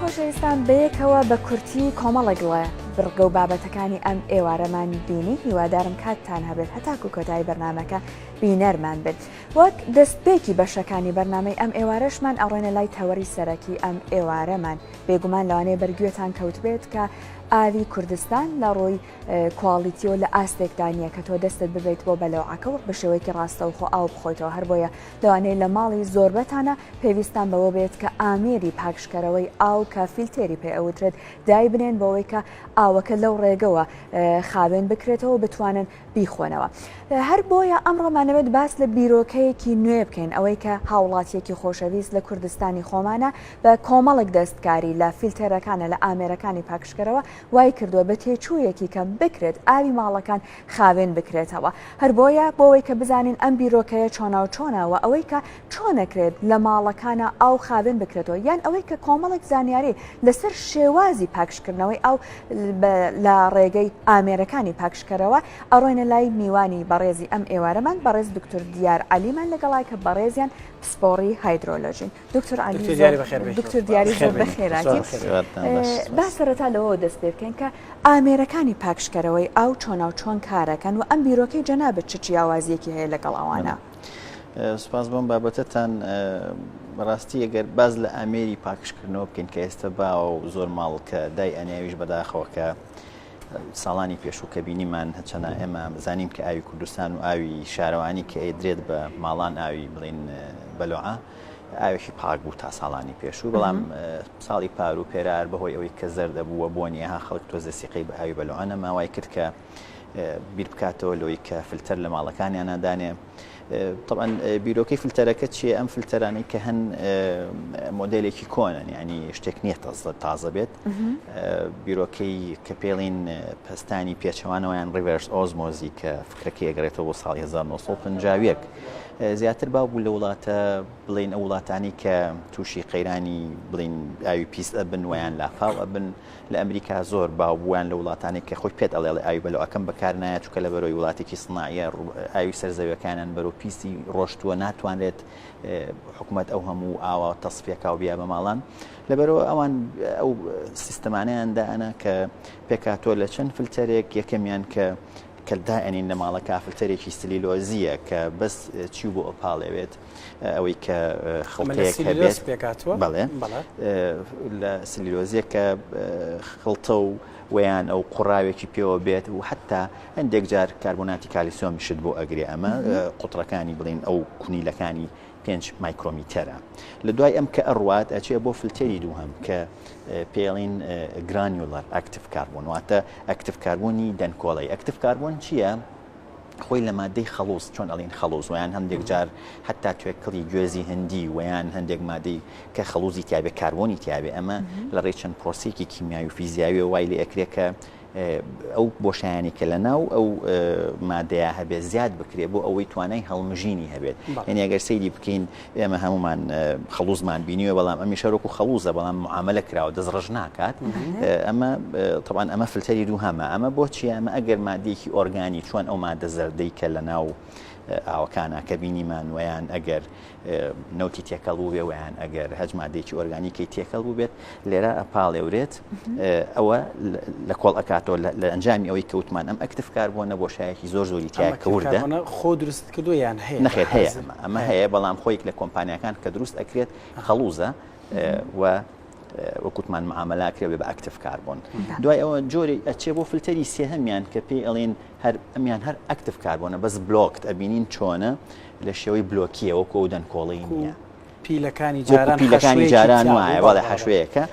خۆشەویستان بەیەکەوە بە کورتی کۆمەڵێک ڵێ بڕگە و بابەتەکانی ئەم ئێوارەمان بینی هیوادارم کاتتان هەبێت هەتاکو کۆتایی بەرنمەکە بینەرمان بن وەک دەستپێکی بەشەکانی بەرنامەی ئەم ئێوارەشمان ئەڕۆینە لای تەوەری سەرەکی ئەم ئێوارەمان بێگومان لەوانەیە بەرگوێتان کەوتبێت کە ئاوی کوردستان لە ڕووی quality و لە ئاستێکدا نییە کە تۆ دەستت ببیت بۆ بەلەوعەکە وەک بە شێوەیەکی ڕاستەوخۆ ئاو بخۆیتەوە هەر بۆیە لەوانەیە لە ماڵی زۆربەتانە پێویستان بەوە بێت کە ئامێری پاکژکەرەوەی ئاو کە فیلتێری پێ ئەوترێت دایبنێن بۆ ئەوەی کە ئاوەکە لەو ڕێگەوە خاوێن بکرێتەوە بتوانن بیخۆنەوە. هەر بۆیە ئەمڕۆ مانەوێت باس لە بیرۆکەیەکی نوێ بکەین ئەوەی کە هاوڵاتیەکی خۆشەویست لە کوردستانی خۆمانە بە کۆمەڵێک دەستکاری لە فیلتێرەکانە لە ئامێرەکانی پاکژکەرەوە وای کردووە بە تێچوویەکی کەم بکرێت ئاوی ماڵەکان خاوێن بکرێتەوە. هەر بۆیە بۆ ئەوەی کە بزانین ئەم بیرۆکەیە چۆناو چۆنە و ئەوەی کە چۆن ئەکرێت لە ماڵەکانا ئاو خاوێن بکرێتەوە یان ئەوەی کە کۆمەڵێک زانیاری لەسەر شێوازی پاکژکردنەوەی ئاو لە ڕێگەی ئامێرەکانی پاکژکەرەوە ئەڕۆینە لای میوانی بەڕێزی ئەم ئێوارەمان بەڕێز دکتۆر دیار عەلیمان لەگەڵای کە بەڕێزیان پسپۆڕی هایدرۆلۆژین. دکتۆر عەلی دکتۆر دیاری بەخێر بێی. دکتۆر دیاری زۆر بەخێر بێی. بەخێراتی. زۆر بەخێر بێی. با سەرەتا لەوەوە دەست پێ بکەین کە ئامێرەکانی پاکژکەرەوەی ئاو چۆناو چۆن کارەکەن و ئەم بیرۆکەی جەنابت چ جیاوازیەکی هەیە لەگەڵ ئەوانە؟ سوپاس بۆم بابەتەتان بەڕاستی ئەگەر باز لە ئامێری پاکژکردنەوە بکەین کە ئێستا باوە و زۆر ماڵ کە دای ئەنیاویش بەداخەوە کە ساڵانی پێشوو کە بینیمان هەچەنە ئێمە زانیم کە ئاوی کوردستان و ئاوی شارەوانی کە ئەیدرێت بە ماڵان ئاوی بڵین بەلۆعە ئاوێکی پاک بوو تا ساڵانی پێشوو بەڵام ساڵی پار و پێرار بەهۆی ئەوەی کە زەردە بووە بۆنیە ها خەڵک تۆزە سیقەی بە ئاوی بەلۆعە نەما وای کرد کە بیر بکاتەوە لەوەی کە فلتەر لە ماڵەکانیانە دانێ طبعا بیرۆکەی فلتەرەکە چیە ئەم فلتەرانەی کە هەن مۆدلێکی کۆنن ینی شتێک نییە تازە تازە بێت بیرۆکەی کە پێڵین پستانی پێچەوانەوەیان reverse osmosis ی کە فکرەکەی ئەگەڕێتەوە بۆ ساڵی 1950 زیاتر باو بوو لە وڵاتە بڵین ئەو وڵاتانی کە تووشی قەیرانی بڵین ئاوی پیس ئەبن ویان لافاو ئەبن لە ئەمریکا زۆر باو بوویان لە وڵاتانێک کە خۆی پێت ئەڵێ ئاوی بەلۆعەکەم بەکار نایە چونکە لە بەرۆی وڵاتێکی سناعیە ئاوی سەر زەویەکانیان بەرەو پیسی ڕۆشتووە ناتوانرێت حکومەت ئەو هەموو ئاوە تەسفیەکا و بیا بە ماڵان لەبەرەوە ئەوان ئەو سیستەمانیان دانا کە پێکاتۆ لە چەند فلتەرێک یەکەمیان کە کە دائەنین لە ماڵەکە فلتەرێکی سلیلۆزیە کە بەس چی بۆ ئەپاڵێوێت ئەوەی کە خڵتەیەک هەبێت پێکهاتووە بەڵێ لە سلیلۆزیە کە خڵتە و ویان ئەو قوڕاوێکی پێوە بێت و حتا هەندێک جار کاربۆناتی کالیسیۆمیشت بۆ ئەگرێ ئەمە قوتڕەکانی بڵین ئەو کونیلەکانی 5 مایکرۆمیتەرە لە دوای ئەم کە ئەڕوات ئەچێ بۆ فلتەری دووهەم کە پێڵین granular active carbon واتە active carbon ی دەنکۆڵەی active carbon چییە؟ خۆی لە مادەی خەڵوز چۆن ئەڵین خەڵوز ویان هەندێک جار حتا توێکڵی گوێزی هندی ویان هەندێک مادەی کە خەڵوزی تیاێ کاربۆنی تیاێ ئەمە لە ڕێی چەند پرۆسێکی کیمیاوی و فیزیاوی وای لێ ئەکرێ کە ئەو بۆشایانی کە لە ناو ئەو مادەیە هەبێت زیاد بکرێت بۆ ئەوەی توانای هەڵمژینی هەبێت یعنی ئەگەر سەیری بکەین ئێمە هەمومان خەڵوزمان بینیوە بەڵام ئەمی شەرۆک و خەڵوزە بەڵام معاملە کراوە دەست ڕژ ناکات ئەمە طبعا ئەمە فلتەری دووهەمە ئەمە بۆچی ئەمە ئەگەر مادەیەکی ئۆرگانی چۆن ئەو مادە زەردەی کە لە ناو ئاوەکانە کە بینیمان ویان ئەگەر نەوتی تێکەڵ بووبێ ویان ئەگەر هەج مادەیەکی ئۆرگانیکی تێکەڵ بووبێت لێرە ئەپاڵێورێت ئەوە لە کۆڵ ئەکاتەوە لە ئەنجامی ئەوەی کەوتمان ئەم active carbon ە بۆشایەکی زۆر زۆری تیا کەوردە خۆ دروست کردو یان هەیە نەخێر هەیە ئەمە هەیە بەڵام خۆیک لە کۆمپانیەکان کە دروست ئەکرێت خەڵوزە و وەکوتمان معاملە کرێ بە active carbon دوای ئەوە جۆری ئەچێ بۆ فلتەری سێهەمیان کە پێی ئەڵێن هەر ئەمیان هەر active carbon ە بەس blocked ئەبینین چۆنە لە شێوەی بلۆکیە وەکو ئەو دەنکۆڵەی نییە. پیلەکانی جاران پیلەکانی جاران وایە بەڵێ حەشوەیەکە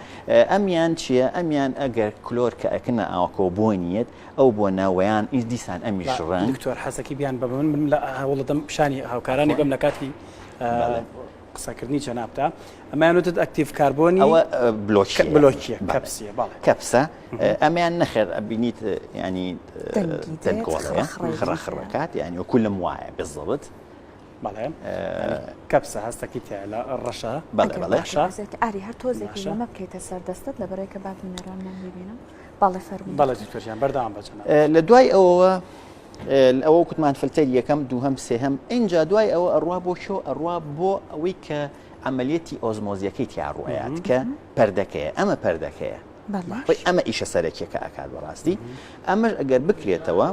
ئەمیان چییە ئەمیان ئەگەر کلۆر کە ئەکنە ئاوەکەوە بۆنیەت ئەو بۆ ناوەیان ئیش دیسان ئەمیش ڕەنگ دکتۆر حەزەکی بیان بە من من لە هەوڵدەم پیشانی هاوکارانی بم لە کاتی قسەکردنی جەنابتا ئەمەیان وتت active carbon ی ئەوە بلۆکی بلۆکیە کەپسیە بەڵێ کەپسە ئەمیان نەخێر ئەبینیت ینی دەنگۆڵەیە خڕە خڕەکات ینی وەکو لەم وایە بالضبط بەڵێ کەپسە هەستەکی تیا لە ڕەشە بەڵێ بەڵێ ئاری هەر تۆزێکی لەمە بکەیتە سەر دەستت لە بەرەی کە با بینەرانمان ببینم بەڵێ فەرموو بەڵێ دکتۆر بەردەوام بە جەناب لە دوای ئەوەوە ئەوە کوتمان فلتەر یەکەم دووهەم سێهەم ئینجا دوای ئەوە ئەڕوا بۆ شۆ ئەڕوا بۆ ئەوەی کە. عەمەلیەتی ئۆزمۆزیەکەی تیا ڕوئەیات کە پەردەکەیە ئەمە پەردەکەیە خۆی ئەمە ئیشە سەرەکیەکە ئەکات بەڕاستی ئەمەش ئەگەر بکرێتەوە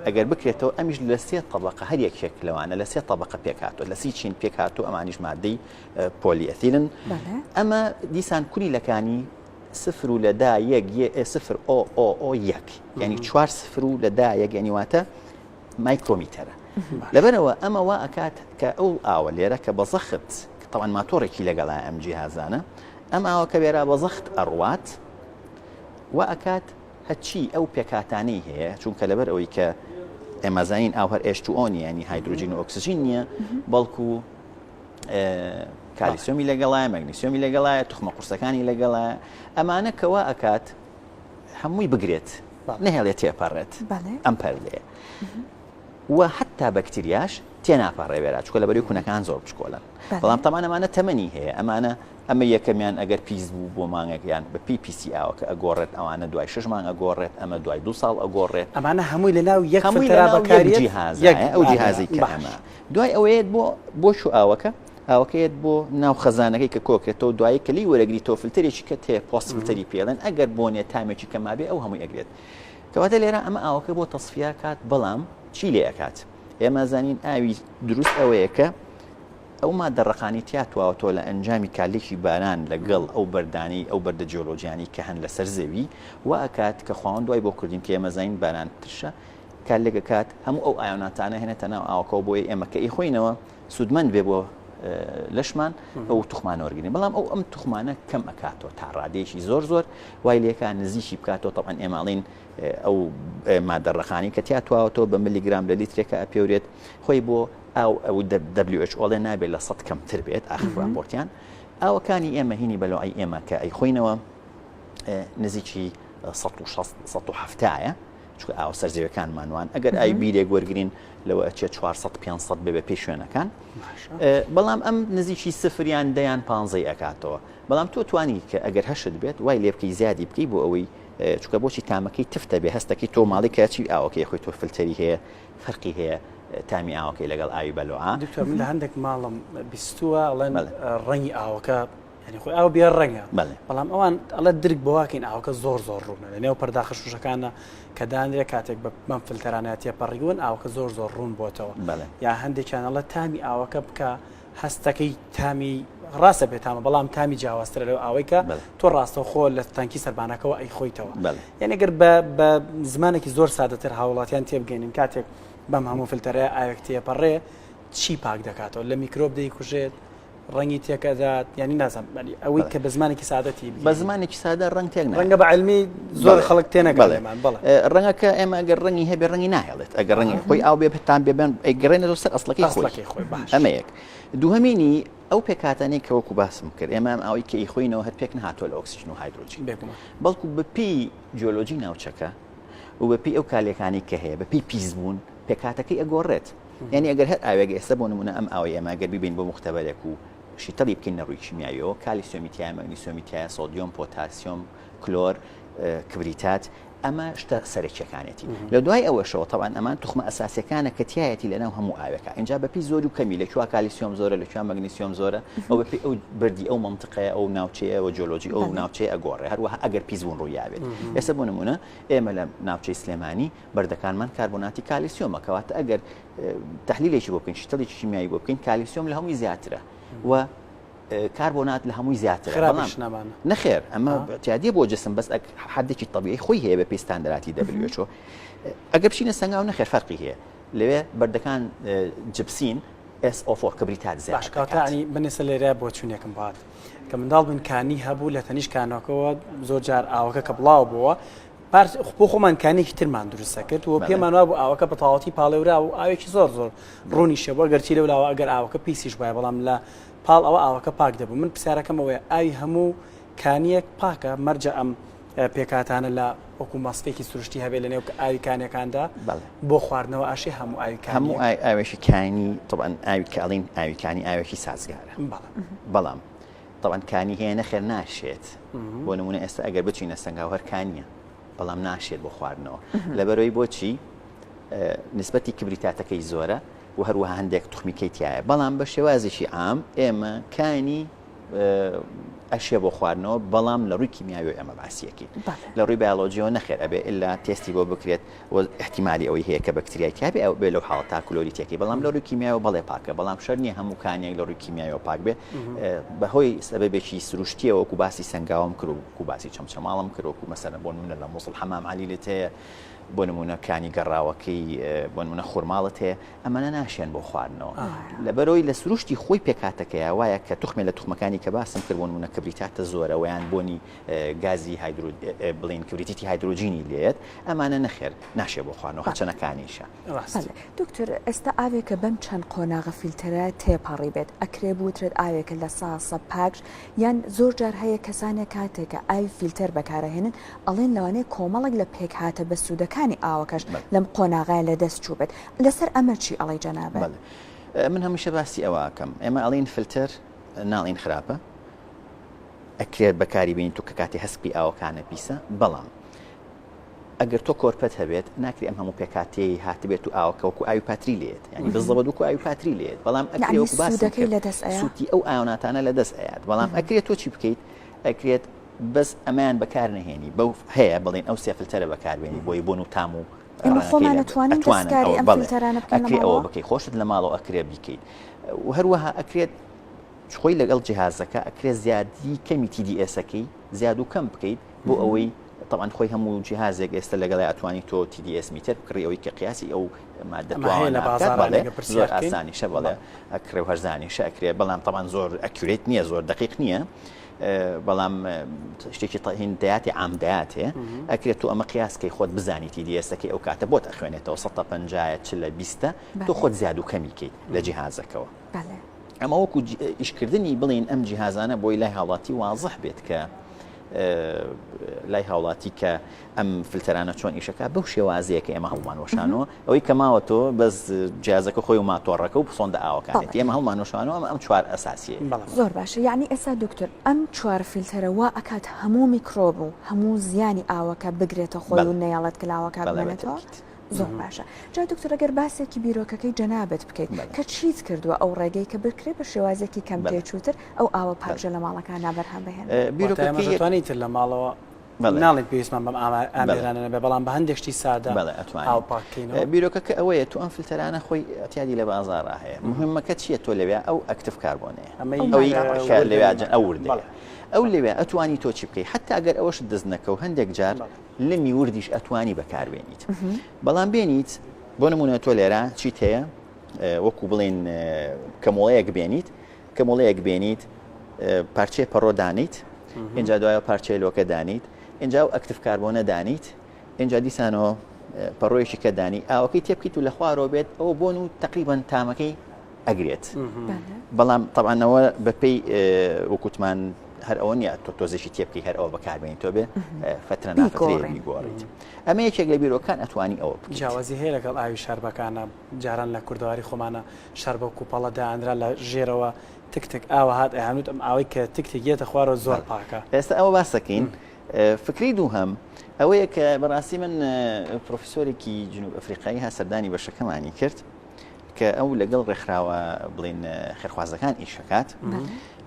ئەگەر بکرێتەوە ئەمیش لە سێ تەبقە هەر یەکێک لەوانە لە سێ تەبقە پێکهاتوە لە سی چین پێکهاتوو ئەمانیش مادەی پۆلیئەثیلن ئەمە دیسان کونی لەکانی سفر و لەدا یەک سفر ئۆ ئۆ ئۆ یەک یعنی چوار سفر و لەدا یەک یعنی واتە مایکرۆمیتەرە. لەبەرئەوە ئەمە وا ئەکات کە ئەو ئاوە لێرە کە بە زەخت تەوان ماتۆڕێکی لەگەڵا ئەم جیهازانە ئەم ئاوە کە وێرا بە زەخت ئەڕوات وا ئەکات هەرچی ئەو پێکهاتانەی هەیە چونکە لەبەر ئەوەی کە ئێمەزانین ئاو هەر H2O نییە ینی هایدروجین و ئۆکسجین نییە بەڵکو کالیسیۆمی لەگەڵایە مەگنیسیۆمی لەگەڵایە توخمە قورسەکانی لەگەڵایە ئەمانە کەوا ئەکات هەمووی بگرێت نەهێڵێت تێپەڕێت ئەم پەردەیە و حتا بەکتریاش تێناپەڕێ وێرا چکە لە بەری کونەکان زۆر بچکۆلن بەڵام تەمان ئەمانە تەمەنی هەیە ئەمانە ئەمە یەکەمیان ئەگەر پیس بوو بۆ مانگێکیان بە پێی پیسی ئاوەکە ئەگۆڕێت ئەوانە دوای شش مانگ ئەگۆڕێت ئەمە دوای دو ساڵ ئەگۆڕێت ئەمانە هەمووی لە ناو یەک هەمووی لە ناو یەک جیهازە ئەو جیهازی کە ئەمە دوای ئەوەیەت بۆ بۆ شو ئاوەکە ئاوەکە یەت بۆ ناو خەزانەکەی کە کۆکرێتەوە دوایی کە لێی وەرەگری تۆ فلتەرێکی کە تێ post filter ی پێڵێن ئەگەر بۆنێ تامێکی کە مابێ ئەو هەمووی ئەگرێت کەواتە لێرە ئەمە ئاوەکە بۆ تەسفیا کات بەڵام چی لێ ئەکات ئێمە زانین ئاوی دروست ئەوەیە کە ئەو مادە ڕقانی تیا تواوەتەوە لە ئەنجامی کارلێکی باران لەگەڵ ئەو بەردانی ئەو بەردە جیۆلۆجیانی کە هەن لەسەر زەوی و ئەکات کە خواوەند دوای بۆ کردین کە ئێمە زانین باران ترشە کارلێک ئەکات هەموو ئەو ئایۆناتانە هێنێتە ناو ئاوەکەەوە بۆیە ئێمە کە ئیخۆینەوە سوودمەند بێ بۆ لەشمان ئەو توخمانە وەرگین بەڵام ئەو ئەم توخمانە کەم ئەکاتەوە تا ڕادەیەکی زۆر زۆر وای لێکا نزیکی بکاتەوە تەبعەن ئێماڵین ئەو مادە ڕەقانی کە تیا تواوەتەوە بە ملیگرام لە لیترێکە ئەپێورێت خۆی بۆ ئاو ئەو WHO ڵێ نابێت لە سەد کەمتر بێت ئاخر راپۆرتیان ئاوەکانی ئێمە هینی بەلۆعی ئێمە کە ئەیخۆینەوە نزیکی 160 170 چونکە ئاوە سەرزەویەکانمان وان ئەگەر ئاوی بیرێک وەرگین لەوە ئەچێت 400 500 بێ بە پێی شوێنەکان بەڵام ئەم نزیکی سفریان دەیان پانزەی ئەکاتەوە بەڵام تۆ توانی کە ئەگەر هەشت بێت وای لێ بکەی زیادی بکەی بۆ ئەوەی چونکە بۆچی تامەکەی تفتە بێ هەستەکەی تۆ ماڵی کەچی ئاوەکەی خۆی تۆ فلتەری هەیە فەرقی هەیە تامی ئاوەکەی لەگەڵ ئاوی بەلوعە دکتۆر من لە هەندێک ماڵم بیستووە ئەڵێن ڕەنگی ئاوەکە یانی خۆی ئاو بێ ڕەنگە بەڵام ئەوان ئەڵێ درک بۆواکەین ئاوەکە زۆر زۆر ڕوونە لە نێو پەرداخە شوشەکانە کە دانرێ کاتێک بە بەم فلتەرانە تێپەڕیون ئاوەکە زۆر زۆر ڕوون بۆتەوە یا هەندێکیان ئەڵێ تامی ئاوەکە بکە هەستەکەی تامی ڕاستە بێتامە بەڵام تامی جیاوازترە لەو ئاوەی کە تۆ ڕاستەوخۆ لە تەنکی سەربانەکەەوە ئەی خۆیتەوە یعنی گەر بە زمانێکی زۆر سادەتر هاوڵاتیان تێبگەین کاتێک بەم هەموو فلتەرەیە ئاوێک تێپەڕێ چی پاک دەکاتەوە لە میکرۆب دەیکوژێت ڕەنگی تێکەدات یانی نازانم یانی ئەوەی کە بە زمانێکی سادە تی بە زمانێکی سادە ڕەنگ تێک ڕەنگە بە علمی زۆر خەڵک تێ نەگەڵێمان بەڵێ ڕەنگەکە ئێمە ئەگەر ڕەنگی هەبێ ڕەنگی ناهێڵێت ئەگەر ڕەنگی خۆی ئاو بێ پتان بێ بن ئەیگەڕێنەوە سەر ئەسڵەکەی خۆی خۆی باش ئەمە یەک دووهەمینی ئەو پێکهاتانەی کە وەکو باسم کرد ئێمە ئەم ئاوەی کە ئیخۆینەوە هەر پێک نەهاتووە لە ئۆکسجین و هایدرۆجین بەڵکو بەپێی جیۆلۆجی ناوچەکە و بەپێی ئەو کالێکانی کە هەیە بەپێی پیسبوون پێکهاتەکەی ئەگۆڕێت یانی ئەگەر هەر ئاوێک ئێستا بۆ نمونە ئەم ئاوەی ئێمە گەر بیبەین بۆ موختەبەرێک و شیتەڵی بکەین لە ڕووی کیمیاویەوە کالیسیۆمی تیایە مەگنیسیۆمی تیایە سۆدیۆم پۆتاسیۆم کلۆر کبریتات ئەمە شتە سەرەکیەکانێتی لە دوای ئەوەشەوە تەوان ئەمان توخمە ئەساسەکانە کە تایەتی لەناو هەموو ئاوێکە اینجا بەپی زۆر و کەمی لە کوێ کالیسیۆم زۆرە لە کوێ مەگنیسیۆم زۆرە ئەو بەپی ئەو بردی ئەو منطقەیە ئەو ناوچەیە و جۆلۆجی ئەو ناوچەیە ئەگۆڕێ هەروەها ئەگەر پیسبوون ڕوویاوێت ئێستا بۆ نمونە ئێمە لە ناوچەی سلێمانی بەردەکانمان کاربۆناتی کالیسیۆمە کەواتە ئەگەر تحلیلێکی بۆ بکەین شتڵێکی کیمیایی بۆ بکەین کالیسیۆم لە هەمووی زیاترە و کاربۆنات لە هەمووی زیاتر نەخێر ئەمە تیادیە بۆ جسم بەس حدێکی طبیعی خۆی هەیە بە پێی ستاندەراتی WHO ئەگەر بچینە سەنگاو نەخێر فەرقی هەیە لەوێ بەردەکان جپسین SO4 کبریتات زیاد باش کەواتە ینی من ئێستا لێرە بۆچوونێکم بات کە منداڵ بن کانی هەبوو لە تەنیش کانەکەەوە زۆر جار ئاوەکە کە بڵاو بووە پارچ بۆ خۆمان کانێکی ترمان دروست کرد و پێمان وابوو ئاوەکە بە تەواوەتی پاڵێورا و ئاوێکی زۆر زۆر ڕوونیشە بۆ گەرچی لەو لاوە ئەگەر ئاوەکە پیسیش وایە بەڵام لە پاڵ ئەوە ئاوەکە پاک دەبوو من پرسیارەکەم ئەوەیە ئاوی هەموو کانیەک پاکە مەرجە ئەم پێکهاتانە لە وەکو مەسفێکی سروشتی هەبێت لە نێو ئاوی کانیەکاندا بۆ خواردنەوە ئاشێ هەموو ئاوی کانی هەموو ئاوێکی کانی طبعا ئاوی کاڵین ئاوی کانی ئاوێکی سازگارە بەڵام تەبعەن کانی هەیە نەخێر ناشێت بۆ نمونە ئێستا ئەگەر بچینە سەنگاو هەر کانیە بەڵام ناشێت بۆ خواردنەوە لەبەرەوەی بۆچی نسبەتی کبریتاتەکەی زۆرە و هەروەها هەندێک توخمی کەی تایە بەڵام بە شێوازێکی عام ئێمە کانی ئەشێ بۆ خواردنەوە بەڵام لە ڕووی کیمیاوی ئێمە باسیەکەین لە ڕووی بایۆلۆجیەوە نەخێر ئەبێ ئللا تێستی بۆ بکرێت و احتیمالی ئەوەی هەیە کە بەکتریای تیابێ ئەو بێ لەو حاڵەتا کلۆری تێکەی بەڵام لە ڕووی کیمیاوە بەڵێ پاکە بەڵام شەر نییە هەموو کانیەک لە ڕووی کیمیاوە پاک بێ بەهۆی سەبەبێکی سروشتیەوە وەکو باسی سەنگاوم کرد و وەکو باسی چەمچەماڵم کرد وەکو مەسەلەن بۆ نمونە لە موسڵ حەمام عەلیلت هەیە بۆ نمونە کانی گەڕاوەکەی بۆ نمونە خورماڵت هەیە ئەمانە ناشێن بۆ خواردنەوە لەبەرەوەی لە سروشتی خۆی پێکاتەکەیە وایە کە توخمێ لە توخمەکانی کە باسم کرد بۆ نمونە کبریتاتە زۆرە ویان بۆنی گازی هایدرۆ بڵین کبریتیتی هایدرۆجینی لێت ئەمانە نەخێر ناشێ بۆ خواردنەوە هەرچەنە کانیشە. بەڵێ دکتۆر ئێستا ئاوێکە بەم چەند قۆناغە فیلتەرە تێپەڕی بێت ئەکرێ بوترێت ئاوێکە لە ساسە پاکژ یان زۆر جار هەیە کەسانێک کاتێکە ئاوی فیلتەر بەکارەهێنن ئەڵێن لەوانەیە کۆمەڵێک لە پێکهاتە بەسوودەکانی ئاوەکەش لەم قۆناغە لەدەست چووبێت لەسەر ئەمە چی ئەڵێی جەنابت؟ بەڵێ من هەمیشە باسی ئەوە ئەکەم ئێمە ئەڵێین فلتەر ناڵێین خراپە ئەکرێت بەکاری بینیت و کە کاتی هەست بکەی ئاوەکانە پیسە بەڵام ئەگەر تۆ کۆرپەت هەبێت ناکرێ ئەم هەموو پێکاتەی هاتبێت و ئاوەکە وەکو ئاوی پاتری لێت ینی بزەبت وەکو ئاوی پاتری لێت بەڵام ئەکرێ وەکو باس سوودی ئەو ئاوناتانە لە دەست ئەیات بەڵام ئەکرێت تۆ چی بکەیت ئەکرێت بەس ئەمەیان بەکار نهێنی بەو هەیە بڵێن ئەو سێ فلتەرە بەکاربێنی بۆی بۆن و تام و ئێمە خۆمان ئەتوانین دەستکاری ئەم فلتەرانە بکەین ئەکرێ ئەوە بکەیت خۆشت لە ماڵەوە ئەکرێ بیکەیت و هەروەها ئەکرێت خۆی لەگەڵ جیهازەکە ئەکرێت زیادی کەمی TDS ەکەی زیاد و کەم بکەیت بۆ ئەوەی طبعا خۆی هەموو جیهازێک ئێستا لەگەڵی ئەتوانی تۆ TDS meter بکڕی ئەوەی کە قیاسی ئەو مادە لە بازاڕ زۆر ئاسانیشە بەڵێ ئەکرێ و هەرزانیشە ئەکرێ بەڵام طبعا زۆر accurate نییە زۆر دقیق نییە بەڵام شتێکی تەهین دەیاتی عام دەیاتێ ئەکرێت تۆ ئەمە قیاسکەی خۆت بزانی TDS ەکەی ئەو کاتە بۆت ئەخوێنێتەوە 150 چ لە بیستە تۆ خۆت زیاد و کەمی کەیت لە جیهازەکەوە ئەمە وەکو ئیشکردنی بڵین ئەم جیهازانە بۆی لای هاوڵاتی وازح بێت کە لای هاوڵاتی کە ئەم فلتەرانە چۆن ئیشەکە بەو شێوازەیە کە ئێمە هەڵمان وەشانەوە ئەوەی کە ماوەتەوە بەس جیازەکە خۆی و ماتۆڕەکە و سۆندە ئاوەکانێتی ئێمە هەڵمان وەشانەوە ئەمە ئەم چوار ئەساسیە. زۆر باشە یەعنی ئێستا دکتۆر ئەم چوار فلتەرە وا ئەکات هەموو میکرۆب و هەموو زیانی ئاوەکە بگرێتە خۆی و نەیەڵێت کە لاوەکە بمێنێتەوە؟ زۆر باشە جا دکتۆر ئەگەر باسێکی بیرۆکەکەی جەنابت بکەیت کە چیت کردووە ئەو ڕێگەی کە بکرێت بە شێوازێکی کەم تێچووتر ئەو ئاوە پاکژە لە ماڵەکاندا بەرهەم بهێنرێت؟ بیرۆکەکەی تر لە ماڵەوە ناڵێن پێویستمان بەم ئامێرانە نەبێ بەڵام بە هەندێک شتی سادە ئاو پاککەینەوە. بیرۆکەکە ئەوەیە تۆ ئەم فلتەرانە خۆی ئەتیادی لە بازاڕا هەیە مهمەکە چییە تۆ لەوێ ئەو active carbon ەیە ئەوەی کە لەوێ ئەو وردەیە ئەو لەوێ ئەتوانی تۆ چی بکەی حتا ئەگەر ئەوەشت دەست نەکەو هەندێک جار لمی وردیش ئەتوانی بەکاربێنیت بەڵام بێنیت بۆ نمونە تۆ لێرە چیت هەیە وەکو بڵێن کەمۆڵەیەک بێنیت کەمۆڵەیەک بێنیت پارچەی پەڕۆ دانیت اینجا دوایە پارچەی لۆکە دانیت اینجا و active carbon ە دانیت اینجا دیسانەوە پەڕۆیەکی کە دانی ئاوەکەی تێبکەیت و لە خوارەوە بێت ئەوە بۆن و تقریبان تامەکەی ئەگرێت بەڵام تەبانەوە بەپێی وەکوتمان هەر ئەوە نیە تۆ تۆزێکی تێبکەی هەر ئەوە بەکاربێنی تۆ بێ فترە نافترێ بیگۆڕیت ئەمە یەکێک لە بیرۆکان ئەتوانی ئەوە جیاوازی هەیە لەگەڵ ئاوی شاربەکانە جاران لە کوردەواری خۆمانە شەربە و کوپەڵە دائەنرا لە ژێرەوە تک تک ئاوە هات ئەیانوت ئەم ئاوەی کە تک تک یەتە خوارەوە زۆر پاکە. ئێستا ئەوە باس دەکەین فکرەی دووهەم ئەوەیە کە بەڕاستی من پرۆفیسۆرێکی جنوب ئەفریقایی ها سەردانی بەشەکەمانی کرد کە ئەو لەگەڵ ڕێکخراوە بڵین خێرخوازەکان ئیشەکات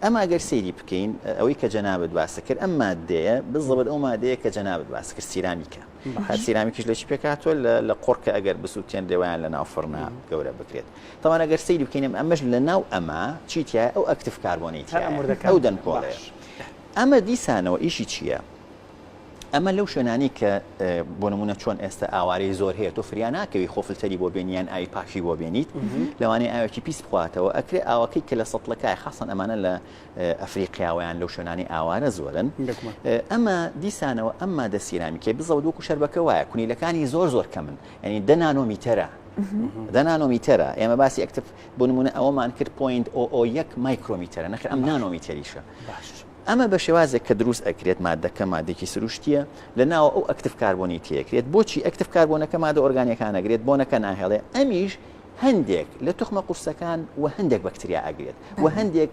ئەمە ئەگەر سەیری بکەین ئەوەی کە جەنابت باسە کرد ئەم مادەیە بزڵبت ئەو مادەیە کە جەنابت باس کرد سیرامیکە هەر سیرامیکیش لە چی پێکهاتووە لە قوڕ کە ئەگەر بسووتێنرێ وایان لە ناو فڕنا گەورە بکرێت تەوان ئەگەر سەیری بکەین ئەمەش لە ناو ئەمە چی تایە ئەو active carbon ەی تایە ئەو دەنکۆڵەیە ئەمە دیسانەوە ئیشی چییە؟ ئەمە لەو شوێنانی کە بۆ نمونە چۆن ئێستا ئاوارەی زۆر هەیە تۆ فریا ناکەوی خۆ فلتەری بۆ بێنیان ئاوی پاکی بۆ بێنیت لەوانەیە ئاوێکی پیس بخواتەوە ئەکرێ ئاوەکەی کە لە سەتڵەکای خاصەن ئەمانە لە ئەفریقیاوەیان لەو شوێنانەی ئاوارە زۆرن ئەمە دیسانەوە ئەم مادە سیرامیکەی بزەوت وەکو شەربەکە وایە کونیلەکانی زۆر زۆر کەمن ینی دە نانۆمیتەرە دە نانۆمیتەرە ئێمە باسی active بۆ نمونە ئەوەمان کرد point o o یەک مایکرۆمیتەرە نەخێر ئەم نانۆمیتەریشە ئەمە بە شێوازێک کە دروست ئەکرێت مادەکە مادێکی سروشتیە لە ناوە ئەو active carbon ی تێکرێت بۆچی active carbon ەکە مادە ئۆرگانیەکان ئەگرێت بۆنەکە ناهێڵێ ئەمیش هەندێک لە توخمە قورسەکان و هەندێک بەکتریا ئەگرێت و هەندێک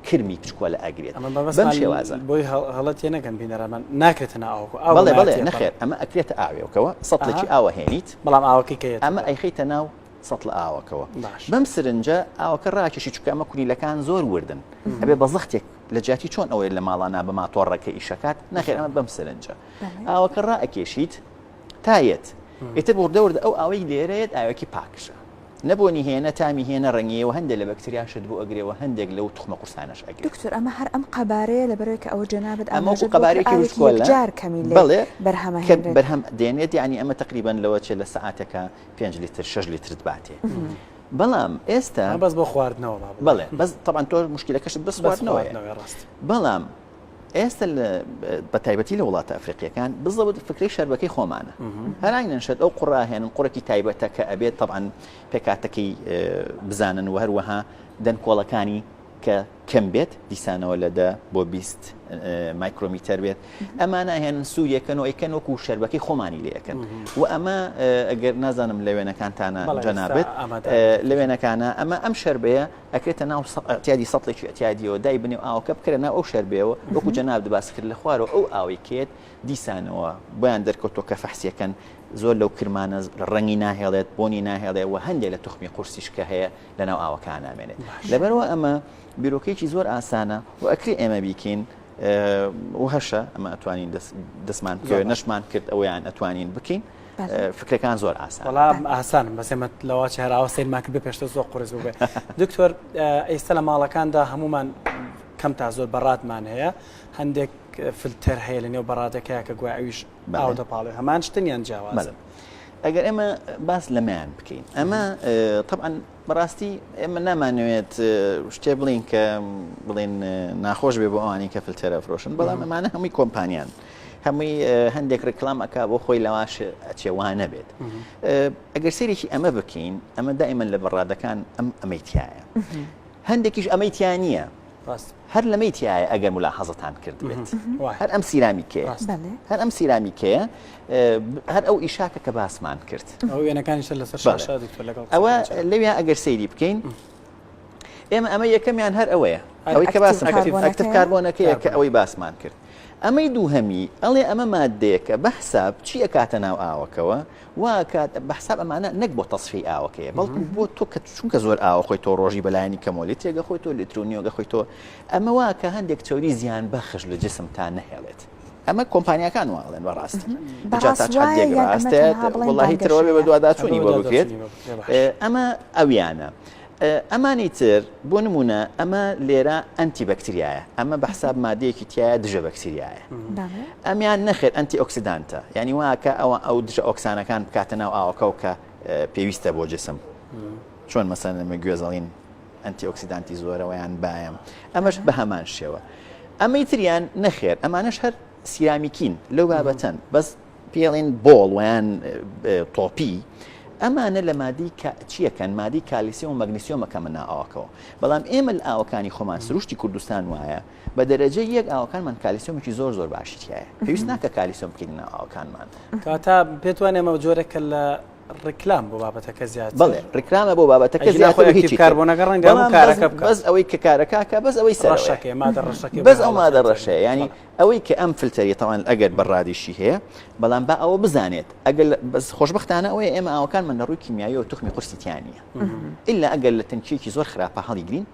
کرمی بچکۆلە ئەگرێت بەم شێوازە. بۆی هەڵە تێنەگەن بینەرانمان ناکرێتە ناو ئاوەکەوە ئاو بەڵێ بەڵێ نەخێر ئەمە ئەکرێتە ئاوێکەوە سەتڵێکی ئاوە هێنیت بەڵام ئاوەکەی کە ئەمە ئەیخەیتە ناو. سەتڵە ئاوەکەوە. بەم سرنجە ئاوەکە ڕاکێشی چونکە ئەمە کونیلەکان زۆر وردن ئەبێ بە زەختێک لە جیاتی چۆن ئەوەیە لە ماڵانا بە ماتۆڕەکە ئیشەکات نەخێر ئەمە بەم سرنجە ئاوەکە ڕائەکێشیت تا یەت ئیتر وردە وردە ئەو ئاوەی لێرەیەت ئاوێکی پاکژە نە بۆنی هەیە نە تامی هەیە نە ڕەنگی هەیە و هەندێک لە بەکتریاشت بۆ ئەگرێ و هەندێک لەو توخمە قورسانەش ئەگرێ. دکتۆر ئەمە هەر ئەم قەبارەیە لەبەرئەوەی کە ئەوە جەنابت ئەمە وەکو ئاماژەت بۆ کرد قەبارەیەکی ئاوێکی وشکۆلە یەکجار کەمی لێ بەڵێ بەرهەم کە ئەهێنرێت. بەرهەم دێنێت یانی ئەمە تەقریبەن لەوە چێ لە سەعاتێکا پێنج لیتر شەش لیترت باتێ بەڵام ئێستا ئەمە بەس بۆ خواردنەوە با بڵێین. بەڵێ بەس تەبعەن تۆ موشکیلەکەشت بەس بەس خواردنەوەیە خواردنەوەیە ڕاستە. بەڵام ئێستا بە تایبەتی لە وڵاتە ئەفریقیەکان بزەوت فکرەی شەربەکەی خۆمانە هەراینەن شەت ئەو قوڕاهێنن قوڕێکی تایبەتە کە ئەبێت طبعا پێکاتەکەی بزانن و هەروەها دەنکۆڵەکانی کە کەم بێت دیسانەوە لە دە بۆ 20 مایکرۆمیتەر بێت ئەمانە هێنن سووریەکەن و ئەیکەن وەکو شەربەکەی خۆمانی لەکەن و ئەمە ئەگەر نازانم لە وێنەکانتانە جەنابێت لە وێنەکانە ئەمە ئەم شەربەیە ئەکرێتە ناو ئەعتیادی سەتڵێکی ئەعتیادیەوە دای بنێ و ئاوەکە بکەرە ناو ئەو شەربەیەوە وەکو جەنابت باس کرد لە خوارەوە ئەو ئاوەی کێت دیسانەوە بۆیان دەرکەوتووە کە فەحسیەکەن زۆر لەو کرمانە ڕەنگی ناهێڵێت بۆنی ناهێڵێ و هەندێک لە توخمی قورسیش کە هەیە لەناو ئاوەکە نامێنێت لەبەرەوە ئەمە بیرۆکەیەکی زۆر ئاسانە و ئەکرێ ئێمە بیکەین و هەشە ئەمە ئەتوانین دەستمان بکەوێت نەشمان کرد ئەویان ئەتوانین بکەین فکرەکان زۆر ئاسان وەڵا ئاسانم بەس ئێمە لەوە چ هەراوە سەیرمان کرد بێ پێشتر زۆر قورس بوو بێ دکتۆر ئێستا لە ماڵەکاندا هەمومان کەم تا زۆر بەڕاتمان هەیە هەندێک فلتەر هەیە لە نێو بەڕادەکەیە کە گوای ئەویش ئاو دەپاڵێ هەمان شتن یان جیاوازن ئەگەر ئێمە باس لەمەیان بکەین ئەمە طبعا بەڕاستی ئێمە نامانەوێت شتێ بڵین کە بڵێن ناخۆش بێ بۆ ئەوانی کە فلتەرە فرۆشن بەڵام ئەمانە هەمووی کۆمپانیان هەمووی هەندێک ڕیکلام ئەک بۆ خۆی لەواش ئەچێ وا نەبێت ئەگەر سەیرێکی ئەمە بکەین ئەمە دائیمەن لە بەڕادەکان ئەم ئەمەی تایە هەندێکیش ئەمەی تیا نییە هەر لەمەی تایە ئەگەر ملاحەزەتان کرد بێت هەر ئەم سیرامیکەیە هەر ئەم سیرامیکەیە هەر ئەو ئیشاکە کە باسمان کرد ئەو وێنەکانیش لەسەر ئەوە لەویا ئەگەر سەیری بکەین ئێمە ئەمە یەکەمیان هەر ئەوەیە ئەوەی کە باسم active carbon ەکەیە کە ئەوەی باسمان کرد ئەمەی دووهەمی ئەڵێ ئەمە ماددەیەکە بە حساب چی ئەکاتە ناو ئاوەکەوە وا ئەکات بە حساب ئەمانە نەک بۆ تەسفیەی ئاوەکەیە بەڵکو بۆ تۆ کە چونکە زۆر ئاوە خۆی تۆ ڕۆژی بەلایەنی کەمەوە لیترێک خۆی تۆ لیتر و نیوەگە خۆی تۆ ئەمە وا کە هەندێک چەوری زیان بەخش لە جسم تا نەهێڵێت ئەمە کۆمپانیاکان وا ئەڵێن بەڕاستی جا تا بەڕاست وایە چ حدێک یان ئەمە ڕاستە تەنها بڵێن وەڵاهی ترەوە بێ بانگەشەیە بەدواداچوونی بۆ بەدواداچوونی بکرێت بۆ بکرێت باش ئەمە ئەویانە ئەمانی تر بۆ نموونە ئەمە لێرە ئەنتی بەکتریایە ئەمە بە حساب مادەیەکی تایە دژە بەکتریایە ئەمیان نەخێر antioxidant ە یعنی واکە ئەوە ئەو دژە ئۆکسانەکان بکاتە ناو ئاوەکە و کە پێویستە بۆ جسم چۆن مەسەن ئەمە گوێزەڵین antioxidant ی زۆرەوەیان باەم ئەمەش بە هەمان شێوە ئەمەی تریان نەخێر ئەمانەش هەر سیرامیکین لەو بابەتەن بەس پێڵێن ball ویان تۆپی ئەمانە لە مادی چیەکەن مادی کالیسیۆم و مەگنیسیۆم ئەکەمە ناو ئاوەکەوە بەڵام ئێمە لە ئاوەکانی خۆمان سروشتی کوردستان وایە بە دەرەجە یەک ئاوەکانمان کالیسیۆمێکی زۆر زۆر باشی تایە پێویست ناکە کالیسیۆم بکەین ناو ئاوەکانمان کاتا پێت وانە ئەمە جۆرێکە لە ڕیکلام بۆ بابەتەکە زیاتر بەڵێ ڕیکلامە بۆ بابەتەکە زیاتر و هیچی تر. active carbon ەکە ڕەنگە هەموو بەڵام کارەکە بکات. بەس ئەوەی کە کارەکە بەس ئەوەی سەرەوەیە. ڕەشەکەی مادە ڕەشەکەی بەس ئەو مادە ڕەشەیە یانی ئەوەی کە ئەم فلتەریە تەوان ئەگەر بەڕادیشی هەیە بەڵام با ئەوە بزانێت ئەگەر بەس خۆشبەختانە ئەوەیە ئێمە ئاوەکانمان لە ڕووی کیمیاییەوە توخمی قورسی تیا نییە ئللا ئەگەر لە تەنکیەکی زۆر خراپە هەڵیگرین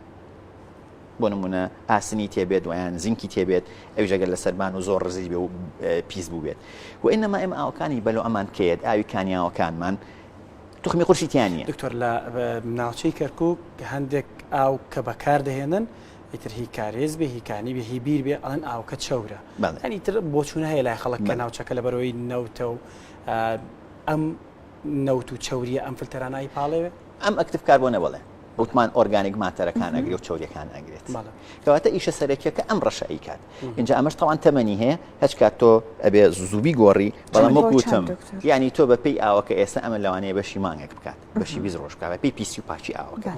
بۆ نمونە ئاسنی تێبێت ویان زینکی تێبێت ئەویش ئەگەر لە سەربان و زۆر ڕزی بێ و پیس بوو بێت و ئینەما ئێمە ئاوەکانی بەلۆ ئەمان کێت ئاوی کانیاوەکانمان توخمی قورسی تیا نییە. دکتۆر لە ناوچەی کەرکک هەندێک ئاو کە بەکار دەهێنن ئیتر هی کارێز بێ هی کانی بێ هی بیر بێ ئەڵێن ئاوکە چەورە یانی ئیتر بۆچوونە هەیە لای خەڵک کە ناوچەکە لەبەرەوەی نەوتە و ئەم نەوت و چەوریە ئەم فلتەرانە ئەیپاڵێوێ؟ ئەم active carbon ە بەڵێ وتمان organic matter ەکان ئەگرێ و چەوریەکان ئەگرێت کەواتە ئیشە سەرەکیەکە ئەم ڕەشە ئەیکات اینجا ئەمەش تەوان تەمەنی هەیە هەچ کات تۆ ئەبێ زوبی گۆڕی بەڵام وەک وتم یعنی تۆ بە پێی ئاوەکە ئێستا ئەمە لەوانەیە بەشی مانگێک بکات بەشی 20 ڕۆژ بکات بە پێی پیسی و پاکی ئاوەکە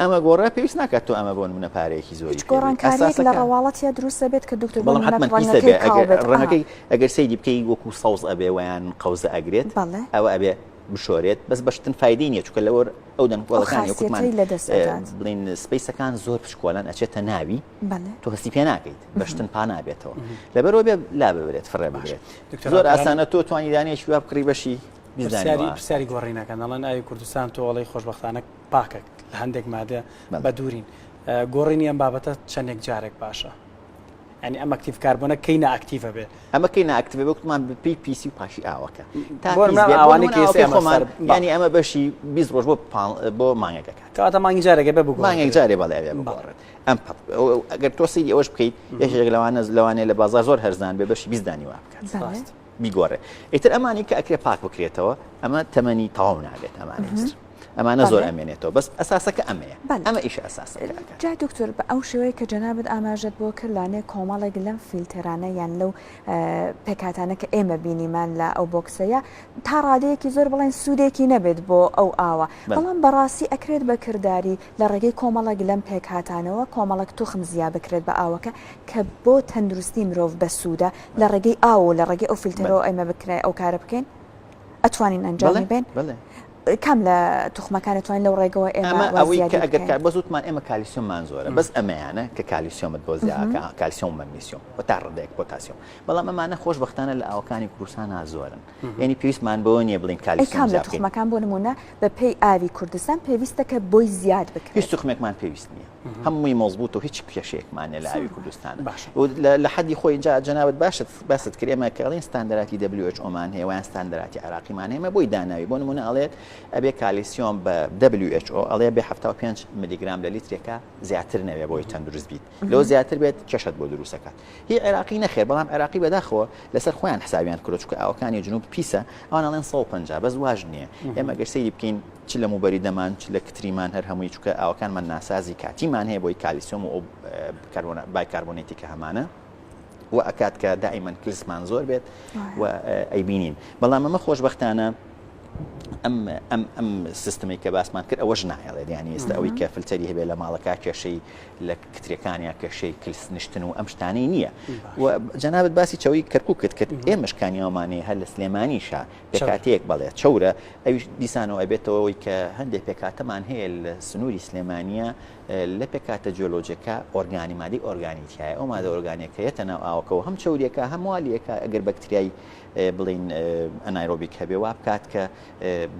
ئەمە گۆڕا پێویست ناکات تۆ ئەمە بۆ نمونە پارەیەکی زۆری هیچ گۆڕانکاریەک لە ڕەواڵەتیا دروست دەبێت کە دکتۆر بەڵام حتمما پیسە بێ ئەگەر ڕەنگەکەی ئەگەر سەیری بکەی وەکو سەوز ئەبێ ویان قەوزە ئەگرێت ئەوە ئەبێ بشۆرێت بەس بەشتن فایدەی نییە چونکە لەوەر ئەو دەنکۆڵەکان وەکوتمان بڵین space ەکان زۆر پشکۆلان ئەچێتە ناوی تۆ هەستی پێ ناکەیت بەشتن پا نابێتەوە لەبەرەوە بێ لا ببرێت فڕێ بگرێت زۆر ئاسانە تۆ توانی دانێکی وا بکڕی بەشی. پرسیاری گۆڕینەکەن ئەڵێن ئاوی کوردستان تۆ ئەڵێی خۆشبەختانە پاکە لە هەندێک مادە بە دوورین گۆڕینی ئەم بابەتە چەندێک جارێک باشە ینی ئەم active carbon ە کەی ناکتیڤە بێ ئەمە کەی ناکتیڤە وەکمان بپی پیسی و پاشی ئاوەکە تا خۆمان ینی ئەمە بەشی 20 ڕۆژ بۆ بۆ مانگەکە کەواتە مانگی جارێکە بێ بگۆڕێت مانگێک جارێ بەڵێ ئەبێ بگۆڕێت ئەم ئەگەر تۆ سەیری ئەوەش بکەیت یەکێک لەوانە لەوانەیە لە بازار زۆر هەرزان بێ بەشی 20 دانی وا بکات بیگۆڕێ ئیتر ئەمانی کە ئەکرێ پاک بکرێتەوە ئەمە تەمەنی تەواو نابێت ئەمانەی تر ئەمانە زۆر ئەمێنێتەوە بەس ئەساسەکە ئەمەیە ئەمە ئیشە ئەساسەکە جا دکتۆر بە ئەو شێوەیە کە جەنابت ئاماژەت بۆ کرد لانێ کۆمەڵێک لەم فیلتەرانە یان لەو پێکهاتانە کە ئێمە بینیمان لە ئەو بۆکسەیە تا ڕادەیەکی زۆر بڵێن سوودێکی نەبێت بۆ ئەو ئاوە بەڵام بەڕاستی ئەکرێت بە کرداری لە ڕێگەی کۆمەڵێک لەم پێکهاتانەوە کۆمەڵێک توخم زیا بکرێت بە ئاوەکە کە بۆ تەندروستی مرۆڤ بەسوودە لە ڕێگەی ئاو و لە ڕێگەی ئەو فیلتەرەوە ئێمە بکرێت ئەو کارە بکەین ئەتوانین ئەنجامی بێن کام لە توخمەکان ئەتوانین لەو ڕێگەوە ئێمە ئەوەی کە ئەگەر بەس وتمان ئێمە کالیسیۆممان زۆرە بەس ئەمەیانە کە کالیسیۆمت بۆ زیاکە کالیسیۆم مەگنیسیۆم و تا ڕادەیەک پۆتاسیۆم بەڵام ئەمانە خۆشبەختانە لە ئاوەکانی کوردستانا زۆرن یعنی پێویستمان بەوە نییە بڵین کالیسیۆم کام لە توخمەکان بۆ نمونە بە پێی ئاوی کوردستان پێویستە کە بۆی زیاد بکرێت هیچ توخمێکمان پێویست نییە هەمووی مەزبوط و هیچ کێشەیەکمان نیە لە ئاوی کوردستان لە حەدی خۆی جا جەنابت باشت باست کرد ئێمە کە ئەڵێن ستاندەراتی WHO مان هەیە ویان ستاندەراتی عێراقیمان هەیە ئێمە بۆی داناوی بۆ نمونە ئەڵێت ئەبێ کالیسیۆم بە WHO ئەڵێ بێ 75 میلیگرام لە لیترێکا زیاتر نەوێ بۆی تەندروست بیت لەو زیاتر بێت کێشەت بۆ دروستەکات هی عێراقی نەخێر بەڵام عێراقی بەداخەوە لەسەر خۆیان حسابیان کردوە چونکە ئاوەکانی جنوب پیسە ئەوان ئەڵێن 150 بەس واش نییە ئێمە گەر سەیری بکەین چ لە موبەریدەمان چ لە کتریمان هەر هەمووی چونکە ئاوەکانمان ناسازی کاتیمان هەیە بۆی کالیسیۆم و ئەو بایکاربۆنێتی کە هەمانە و ئەکات کە دائیمەن کلسمان زۆر بێت و ئەیبینین بەڵام ئەمە خۆشببختانە ئەم ئەم ئەم سیستمی کە باسمان کرد ئەوەش نایڵێت یعنی ئێستا ئەوەی کە فلتەری هەبێت لە ماڵەکە کێشەی لە کترەکانیا کێشەی کلس نیشتن و ئەم شتانەی نییە و جەنابەت باسی چەوی کەرکک کرد ئێمەش کانیاومانەیە هەر لە سلێمانیشە پێکاتەیەک بەڵێ چەورە ئەویش دیسانەوە ئەبێتەوە ئەوەی کە هەندێک پێکهاتەمان هەیە لە سنووری سلێمانییە لە پێکهاتە جیۆلۆجیەکە ئۆرگانی مادەی ئۆرگانی تیایە ئەو مادە ئۆرگانیەکە یەتە ناو ئاوەکەوە هەم چەوریەکە هەم والیەکە ئەگەر بەکتریای بڵین anaerobic هەبێ وا بکات کە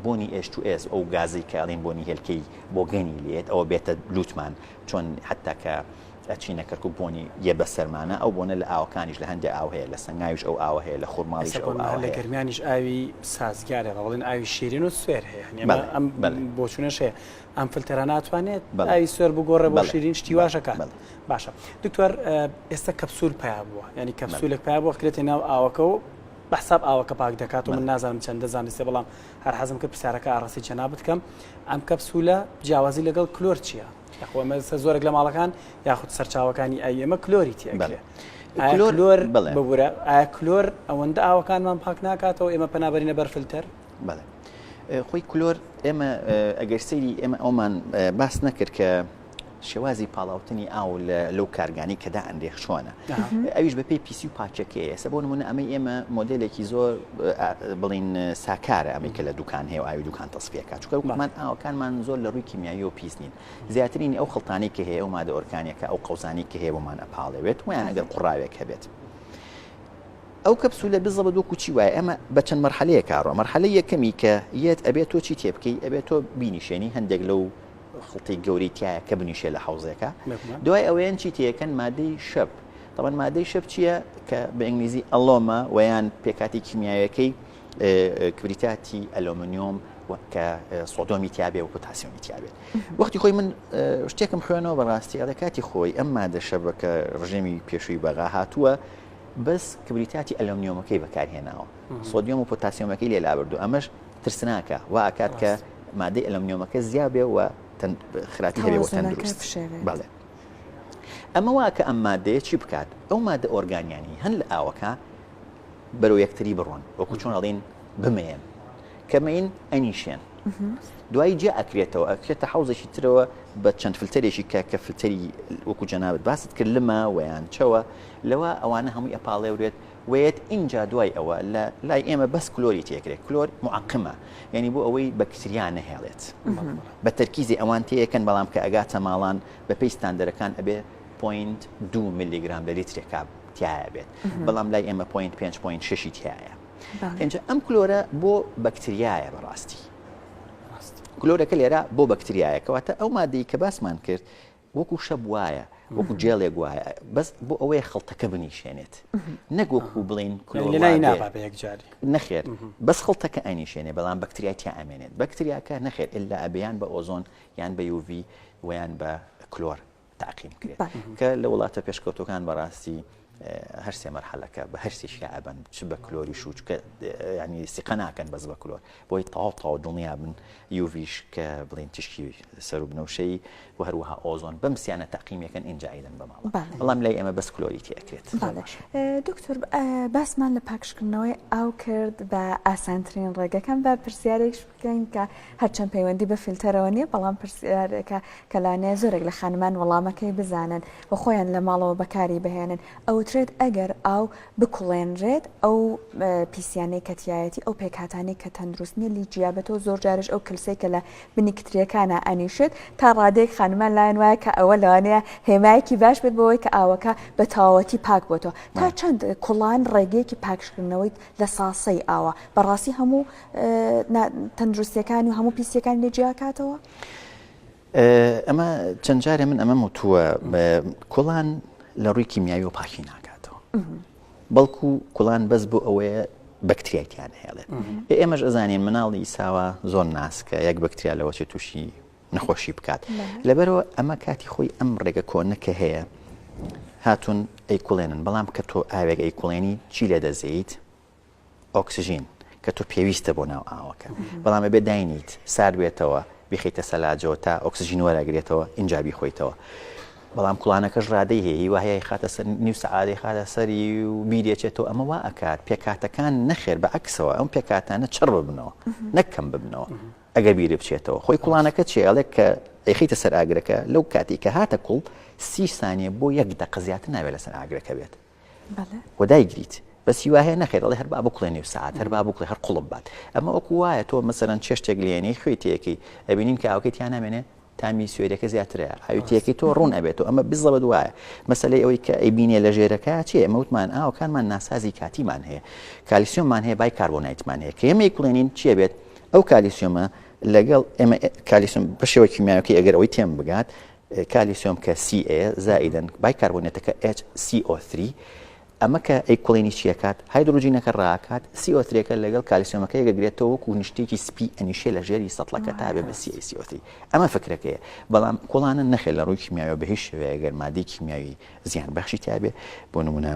بۆنی H2S ئەو گازی کە ئەڵین بۆنی هێلکەی بۆگەنی لێت ئەوە بێتە لوتمان چۆن حتا کە ئەچینە کەرکوک بۆنی یە بەسەرمانە ئەو بۆنە لە ئاوەکانیش لە هەندێ ئاو هەیە لە سەنگاویش ئەو ئاوە هەیە لە خورماڵیش ئەو ئاوە هەیە. لە گەرمیانیش ئاوی سازگار هەیە بەڵێن ئاوی شیرین و سوێر هەیە یانی ئەمە ئەم بۆچوونەش هەیە ئەم فلتەرە ناتوانێت ئاوی سوێر بگۆڕێ بۆ شیرین شتی واشەکات باشە دکتۆر ئێستا کەپسول پیا بووە ینی کەپسولێک پیا بووە کرێتە ناو ئاوەکە و بە حساب ئاوەکە پاک دەکات و من نازانم چەندە زانستێ بەڵام هەر حەزم کرد پرسیارەکە ئاڕاستەی جەنابت کەم ئەم کەپسولە جیاوازی لەگەڵ کلۆر چییە؟ یاخۆ ئەمە ئێستا زۆرێک لە ماڵەکان یاخود سەرچاوەکانی ئاوی ئێمە کلۆری تێ ئەکرێ ئایا کلۆر ببورە ئایا کلۆر ئەوەندە ئاوەکانمان پاک ناکاتەوە ئێمە پەنابەرینە بەر فلتەر؟ بەڵێ خۆی کلۆر ئێمە ئەگەر سەیری ئێمە ئەومان باس نەکرد کە شێوازی پاڵاوتنی ئاو لەو کارگانی کە دائەنرێ چۆنە ئەویش بە پێی پیسی و پاکەکەی ئێستا بۆ نمونە ئەمەی ئێمە مۆدلێکی زۆر بڵین ساکارە ئەمەی کە لە دوکان هەیە و ئاوی دوکان تەسفیەکە چونکە وەکومان ئاوەکانمان زۆر لە ڕووی کیمیاییەوە پیس نین زیاترینی ئەو خڵتانەی کە هەیە ئەو مادە ئۆرگانیەکە ئەو قەوزانی کە هەیە بۆمان ئەپاڵێوێت ویان ئەگەر قوڕاوێک هەبێت ئەو کەپسولە بزەبت وەکو چی وایە ئەمە بە چەند مەرحەلەیەک ئاڕۆ مەرحەلەی یەکەمی کە یەت ئەبێت تۆ چی تێ بکەی ئەبێت تۆ بینیشێنی هەندێک لەو خڵتەی گەورەی تایە کە بنیشێ لە حەوزێکە دوای ئەوەیان چی تێکەن مادەی شەپ تەبەن مادەی شەپ چییە کە بە ئینگلیزی alum ە ویان پێکاتی کیمیاویەکەی کبریتاتی ئەلۆمنیۆم کە سۆدۆمی تیاابێ و پۆتاسیۆمی تیاابێت وەختی خۆی من شتێکم خوێنەوە بەڕاستی ئەڵێ کاتی خۆی ئەم مادە شەبە کە ڕژێمی پێشووی بەغا هاتووە بەس کبریتاتی ئەلۆمنیۆمەکەی بەکارهێناوە سۆدیۆم و پۆتاسیۆمەکەی لێ لابردو ئەمەش ترسناکە وا ئەکات کە مادەی ئەلۆمنیۆمەکە زیا بێ و خراپی هەبێ بۆ تەندروست بەڵێ ئەمە وا کە ئەم مادەیە چی بکات ئەو مادە ئۆرگانیانی هەن لە ئاوەکە بەرەو یەکتری بڕۆن وەکو چۆن ئەڵین بمێن کە مین ئەنیشێن دوایی جیا ئەکرێتەوە ئەکرێتە حوزێکی ترەوە بە چەند فلتەرێکی کە کە فلتەری وەکو جەنابت باست کرد لمە ویان چەوە لەوە ئەوانە هەمووی ئەپاڵێورێت وێت ئینجا دوای ئەوە لە لای ئێمە بەس کلۆری تێکرێت کلۆر معقمە یعنی بۆ ئەوەی بەکتریا نەهێڵێت بە تەرکیزی ئەوان تێیەکەن بەڵام کە ئەگاتە ماڵان بە پێی ستاندەرەکان ئەبێ point دوو ملیگرام لە لیترێکا تایە بێت بەڵام لای ئێمە point پێنج point شەشی تایە. ئینجا ئەم کلۆرە بۆ بەکتریایە بەڕاستی کلۆرەکە لێرە بۆ بەکتریایە کەواتە ئەو مادەی کە باسمان کرد وەکو شەب وایە وەکو جێڵێک وایە بەس بۆ ئەوەیە خڵتەکە بنیشێنێت نەک وەکو بڵین یەکجاری نەخێر بەس خڵتەکە ئەنیشێنێ بەڵام بەکتریای تیا ئەمێنێت بەکتریاکە نەخێر ئللا ئەبیان بە ئۆزۆن یان بە UV ویان بە کلۆر تەعقیم بکرێت کە لە وڵاتە پێشکەوتوەکان بەڕاستی هەر سێ مەرحەلەکە بە هەر سێشیا ئەبەن چ بە کلۆری شوچ کە ینی سیقە ناکەن بەس بە کلۆر بۆی تەواو تەواو دڵنیا بن UV ش کە بڵین تیشکی سەر و بنەوشەی و هەروەها ئۆزۆن بەم سیانە تەقیمەکەن ئینجا ئەیدەن بە ماڵە بەڵام لای ئێمە بەس کلۆری تێ ئەکرێت. دکتۆر باسمان لە پاکژکردنەوەی ئاو کرد بە ئاسانترین ڕێگەکان بە پرسیارێکش بکەین کە هەرچەند پەیوەندی بە فلتەرەوە نییە بەڵام پرسیارێکە کە لانەیە زۆرێک لە خانمان وەڵامەکەی بزانن و خۆیان لە ماڵەوە بەکاری بهێنن ئەوترێت ئەگەر ئاو بکوڵێنرێت ئەو پیسیانەی کە تیایەتی ئەو پێکهاتانەی کە تەندروست نییە لی جیابێتەوە زۆر جارش ئەو کلسەی کە لە بنی کتریەکانە ئەنیشێت تا ڕادەیەک خانمان لایەن وایە کە ئەوە لەوانەیە هێمایەکی باش بێت بۆەوەی کە ئاوەکە بە تەواوەتی پاک بۆتەوە تا چەند کوڵان ڕێگەیەکی پاکشکردنەوەی لە ساسەی ئاوە بەڕاستی هەموو تەندروستیەکان و هەموو پیسیەکانی لێ جیاکاتەوە؟ ئەمە چەند جارێ من ئەمەم وتووە کوڵان لە ڕووی کیمیاوی و پاکی ناکاتەوە بەڵکو کوڵان بەس بۆ ئەوەیە بەکتریای تیان هێڵێت ئێمەش ئەزانین مناڵی ساوا زۆر ناسکە یەک بەکتریا لەوە چێ تووشی نەخۆشی بکات لەبەرەوە ئەمە کاتی خۆی ئەم ڕێگە کۆنە کە هەیە هاتوون ئەی کوڵێنن بەڵام کە تۆ ئاوێک ئەی کوڵێنی چی لێ دەزێیت ئۆکسجین کە تۆ پێویستە بۆ ناو ئاوەکە بەڵام ئەبێ داینیت سارد بێتەوە بیخەیتە سەلاجەوە تا ئۆکسجین وەرەگرێتەوە ئینجا بیخۆیتەوە بەڵام کوڵانەکەش ڕادەی هەیە هیوا هەیە خاتە سەر نیو سەعاتێ خاتە سەری و بیرێچێتەوە ئەمە وا ئەکات پێکهاتەکان نەخێر بە عەکسەوە ئەم پێکهاتانە چڕ ببنەوە نەک کەم ببنەوە ئەگەر بیری بچێتەوە خۆی کوڵانەکە چیە ئەڵێ کە ئەیخەیتە سەر ئاگرەکە لەو کاتی کە هاتە کوڵ سی سانیە بۆ یەک دەقە زیاتر نابێت لەسەر ئاگرەکە بێت و دایگریت بەس هیوا هەیە نەخێر ئەڵێ هەر با بکڵێ نیو سەعات هەر با بکڵێ هەر قوڵپ بات ئەمە وەکو وایە تۆ مەسەلەن چێشتێک لێنەی خوێی تێکەی ئەبینین کە ئاوەکەی تیا نامێنێ تامی سوێرەکە زیاترە ئاوی تێکەی تۆ ڕوون ئەبێت و ئەمە بزەبت وایە مەسەلەی ئەوەی کە ئەیبینێ لە ژێرەکە چیە ئێمە وتمان ئاوەکانمان ناسازی کاتیمان هەیە کالیسیۆممان هەیە بای کاربۆنایتمان هەیە کە ئێمە ئەیکوڵێنین چیە بێت ئەو کالیسیۆمە لەگەڵ ئێمە کالیسیۆم بە شێوە کیمیاویەکەی ئەگەر ئەوەی تێم بگات کالیسیۆم کە Ca زائیدەن بایکاربۆنێتەکە HCO3 ئەمە کە ئەیکوڵێنی چی ئەکات؟ هایدرۆجینەکە ڕائەکات، CO ترێکە لەگەڵ کالیسیۆمەکە یەکەگرێتەوە وەکو نیشتێکی سپی ئەنیشێ لە ژێری سەتڵەکە تا بێ بە CaCO3 ئەمە فکرەکەیە بەڵام کوڵانە نەخێر لە ڕووی کیمیاویەوە بە هیچ شێوەیەک گەر مادەی کیمیاوی زیان بەخشی تیابێ بۆ نمونە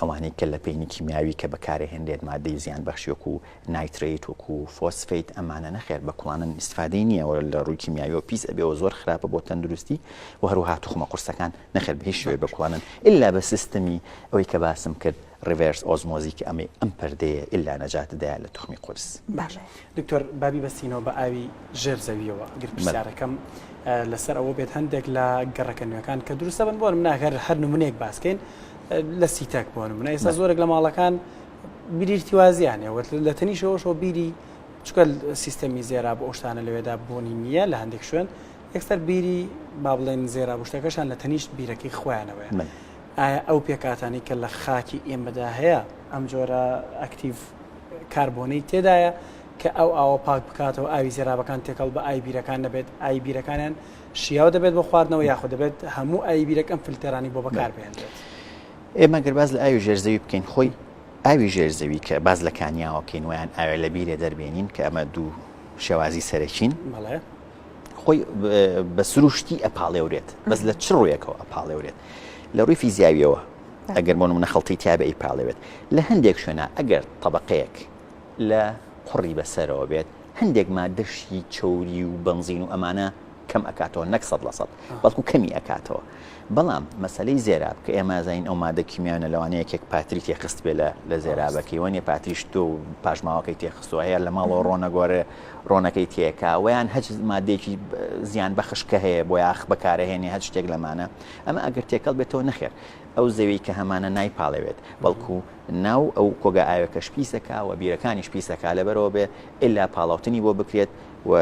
ئەوانەی کە لە پەینی کیمیاوی کە بەکارەهێنرێت مادەی زیان بەخشی وەکو nitrate وەکو فۆسفیت ئەمانە نەخێر بە کوڵانن ئیسفادەی نییە و لە ڕووی کیمیاویەوە پیس ئەبێەوە زۆر خراپە بۆ تەندروستی و هەروەها توخمە قورسەکان نەخێر بە هیچ شێوەیەک بە کوڵانن ئیلا بە سیستمی ئەوەی کە باسم کرد reverse osmosis کە ئەمەی ئەم پەردەیە ئیلا نەجاتت دایە لە توخمی قورس. باشە دکتۆر با بیبەستینەوە بە ئاوی ژێر زەویەوە گەر پرسیارەکەم لەسەر ئەوە بێت هەندێک لە گەڕەکە نوێکان کە دروستە بن بۆ نمونە گەر هەر نمونەیەک باسکەین لە سیتەک بۆ نمونە ئێستا زۆرێک لە ماڵەکان بیری ارتوازیان هەیە لە تەنیشەوەشەوە بیری چکە سیستەمی زێرا بۆ ئەو شتانە لەوێدا بوونی نییە لە هەندێک شوێن یەکسەر بیری با بڵێن زێراب و شتەکەشان لە تەنیشت بیرەکەی خۆیانەوەیە ئایا ئەو پێکهاتانەی کە لە خاکی ئێمەدا هەیە ئەم جۆرە active carbon ەی تێدایە کە ئەو ئاوە پاک بکاتەوە ئاوی زێرابەکان تێکەڵ بە ئاوی بیرەکان نەبێت ئاوی بیرەکانیان شیاو دەبێت بۆ خواردنەوە یاخود دەبێت هەموو ئاوی بیرەک ئەم فلتەرانی بۆ بەکار بهێنرێت. ئێمە گەر باس لە ئاوی ژێر زەوی بکەین خۆی ئاوی ژێر زەوی کە باس لە کانیاوە بکەین ویان ئاوێ لە بیرێ دەربێنین کە ئەمە دوو شێوازی سەرەکین بەڵێ. خۆی بە سروشتی ئەپاڵێورێت بەس لە چ ڕوویەکەوە ئەپاڵێورێت لە ڕووی فیزیاویەوە ئەگەر بۆ نمونە خەڵتی تیابێ ئەیپاڵێوێت لە هەندێک شوێنە ئەگەر طبقەیەک لە قوڕی بەسەرەوە بێت هەندێک مادەشی چەوری و بەنزین و ئەمانە کەم ئەکاتەوە نەک سەد لە سەد بەڵکو کەمی ئەکاتەوە بەڵام مەسەلەی زێراب کە ئێمە ئەزانین ئەو مادە کیمیایانە لەوانەیە یەکێک پاتری تێخستبێ لە لە زێرابەکەی وەنیە پاتریش تۆ و پاشماوەکەی تێخستووە هەیە لە ماڵەوە ڕۆنەگۆرێ ڕۆنەکەی تێکا ویان هەچ مادەیەکی زیان بەخش کە هەیە بۆ یاخ بەکارەهێنێ هەچ شتێک لەمانە ئەمە ئەگەر تێکەڵ بێتەوە نەخێر ئەو زەوی کە هەمانە نایپاڵێوێت بەڵکو ناو ئەو کۆگا ئاوێکەش پیسەکا و بیرەکانیش پیسەکا لەبەرەوە بێ ئللا پاڵاوتنی بۆ بکرێت و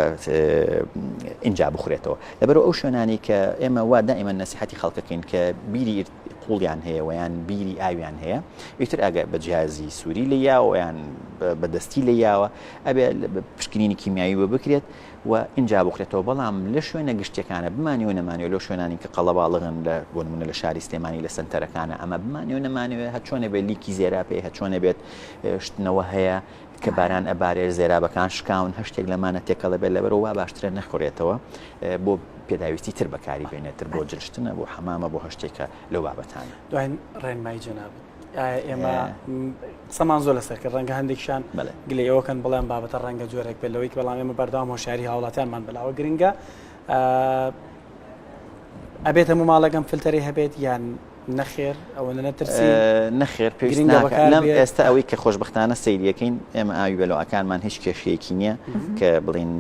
ئینجا بخورێتەوە لەبەرئەوە ئەو شوێنانەی کە ئێمە وا دائیمەن نەسیحەتی خەڵکەکەین کە بیری. قوڵیان هەیە ویان بیری ئاویان هەیە ئیتر ئەگەر بە جیازی سووری لە یاوە یان بەدەستی لە یاوە ئەبێ پشکنینی کیمیایی بۆ بکرێت و ئینجا بخرێتەوە بەڵام لە شوێنە گشتیەکانە بمانەوێ نەمانەوێ لەو شوێنانی کە قەڵەباڵغن لە بۆ نمونە لە شاری سلێمانی لە سەنتەرەکانە ئەمە بمانەوێ نەمانەوێ هەرچۆنە بێت لیکی زێرا پێ هەرچۆنە بێت شتنەوە هەیە کە باران ئەبارێ زێرابەکان شکاون هەر شتێک لەمانە تێکەڵە بێت لەبەرەوە وا باشترە نەخورێتەوە بۆ پێداویستی تر بەکاری بێنێتر بۆ جلشتنە بۆ حەمامە بۆ هەشتێکە لەو بابەتانە. دوایین ڕێنمایی جەنابت ئایا ئێمە قسەمان زۆر لەسەر کرد ڕەنگە هەندێکیان گلەی ئەوەکەن بڵێن بابەتە ڕەنگە جۆرێک بێت لەوەی بەڵام ئێمە بەردەوام هۆشیاری هاوڵاتیانمان بەلاوە گرنگە ئەبێت هەموو ماڵەکەم فلتەری هەبێت یان نەخێر ئەوەندە نەترسی نەخێر پێویست ناکات لەم ئێستا ئەوەی کە خۆشبەختانە سەیریەکەین ئێمە ئاوی بەلۆعەکانمان هیچ کێشەیەکی نییە کە بڵین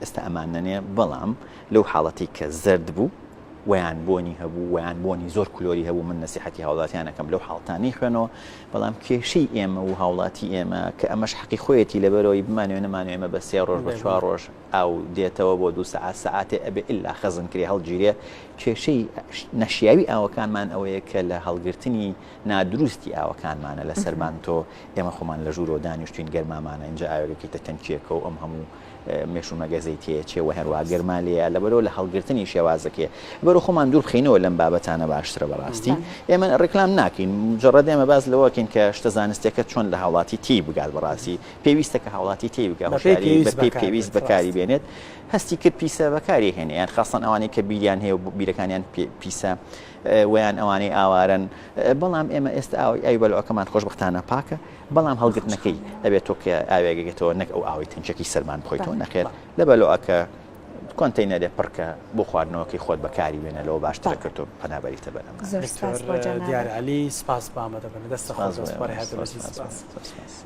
ئێستا ئەمان نەنێ بەڵام لەو حاڵەتی کە زرد بوو ویان بۆنی هەبوو ویان بۆنی زۆر کلۆری هەبوو من نسیحەتی هاوڵاتیانەکەم لەو حاڵتانی خوێنەوە بەڵام کێشەی ئێمە و هاوڵاتی ئێمە کە ئەمەش حەقی خۆیەتی لەبەرەوەی بمانەوێ نەمانەوێ ئێمە بە سێ ڕۆژ بە چوار ڕۆژ ئاو دێتەوە بۆ دوو سەعات سەعاتێ ئەبێ ئللا خەزن کرێ هەڵگیرێ کێشەی نەشیاوی ئاوەکانمان ئەوەیە کە لە هەڵگرتنی نادروستی ئاوەکانمانە لە سەربان تۆ ئێمە خۆمان لە ژوورەوە دانیشتوین گەرمامانە ئینجا ئاوێکە کەیتە تەنکیەکە و ئەم هەموو مێش و مەگەزەی تێچێ و هەروە گەرما لێیە لەبەرەوە لە هەڵگرتنی شێوازەکەی بەرە خۆمان دوور بخەینەوە لەم بابەتانە باشترە بەڕاستی ئێمە ڕێکلام ناکەین مجرد ئێمە باس لەوەکەین کە شتە زانستیەکە چۆن لە هاوڵاتی تی بگات بەڕاستی پێویستە کە هاوڵاتی تێی بگا هۆشیاری بەپێی پێویست بەکاری بێنێت هەستی کرد پیسە بەکاری هێنێ یان خاستان ئەوانەی کە بیریان هەیە و بیرەکانیان پیسە ویان ئەوانەی ئاوارن بەڵام ئێمە ئێستا ئاوی ئاوی بەلوعەکەمان خۆشببختانە پاکە بەڵام هەڵگرتنەکەی ئەبێت تۆ کە ئاوێگەگەتەوە نەک ئەو ئاوی تەنکەکەی سەرمان بخۆیتەوە نەخێر لە بەلوعەکە کۆنتەینەرێ پڕکە بۆ خواردنەوەکەی خۆت بەکاری بێنە لەوە باشترە کە تۆ پەنابەریتە بەر ئەمانە. زۆر سپاس بۆ جەنابت. دیار عەلی سپاس بۆ ئامادەبوونت دەستت خۆش بێت. سپاس.